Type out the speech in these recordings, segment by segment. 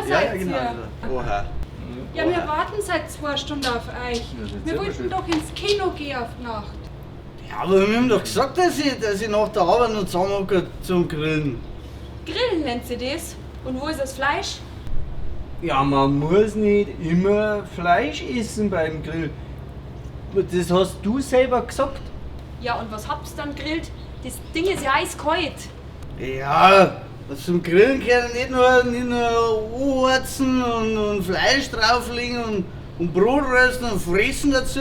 Ja, seid ja, genau. ihr. Oha. Ja, wir warten seit 2 Stunden auf euch. Ja, das ist Wir selber wollten schuld. doch ins Kino gehen auf die Nacht. Ja, aber wir haben doch gesagt, dass ich nach der Arbeit noch zusammenhocke zum Grillen. Grillen nennt sie das. Und wo ist das Fleisch? Ja, man muss nicht immer Fleisch essen beim Grill. Das hast du selber gesagt. Ja, und was habt's dann grillt? Das Ding ist ja eiskalt. Ja, zum Grillen kann ich nicht nur anheizen und Fleisch drauflegen und Brot rösten und fressen dazu.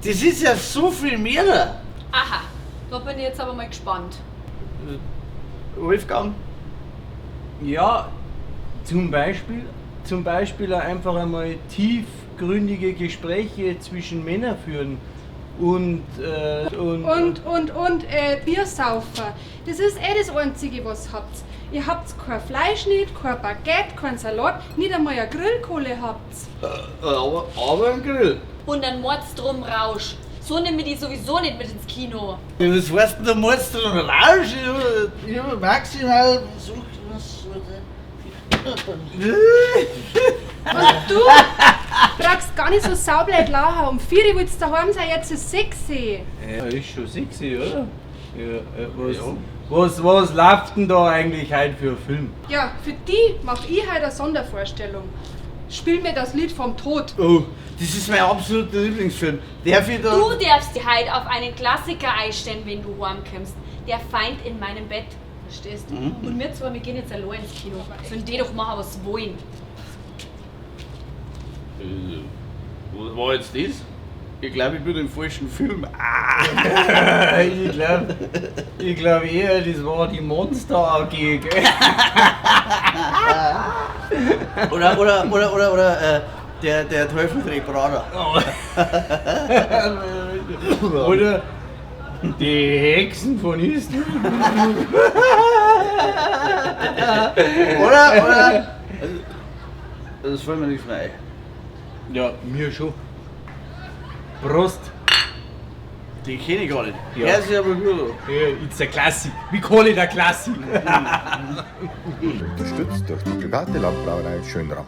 Das ist ja so viel mehr. Aha, da bin ich jetzt aber mal gespannt. Wolfgang? Ja, zum Beispiel auch einfach einmal tiefgründige Gespräche zwischen Männern führen und Und Bier saufen. Das ist eh das Einzige, was habt. Ihr habt kein Fleisch nicht, kein Baguette, kein Salat, nicht einmal eine Grillkohle habt's. Aber ein Grill. Und dann Mordsdrum Rausch. So nehmen wir die sowieso nicht mit ins Kino. Ja, was heißt denn der Mordsdrum Rausch? Ich hab maximal so was. Und du brauchst gar nicht so saublöd lachen. Um 4 Uhr willst du daheim sein, jetzt ist 6. Ja, ist schon sexy, oder? Ja, was läuft denn da eigentlich heute für ein Film? Ja, für die mach ich heute eine Sondervorstellung. Spiel mir das Lied vom Tod. Oh, das ist mein absoluter Lieblingsfilm. Darf ich da. Du darfst dich heute auf einen Klassiker einstellen, wenn du heimkommst. Der Feind in meinem Bett. Verstehst? Und wir zwei, wir gehen jetzt allein ins Kino. Sollen die doch machen, was sie wollen. Was war jetzt das? Ich glaube, ich bin im falschen Film. Ah. Ich glaub eher, das war die Monster AG, gell? Oder der Teufel trägt Prada. Oder die Hexen von Eastwick. Oder? Das fällt mir nichts mehr ein. Ja, mir schon. Prost. Die kenne ich gar nicht. Ja. Der ist aber gut an. Ja, it's a classic. We call it a classic. Unterstützt durch die private Landbrauerei Schönram.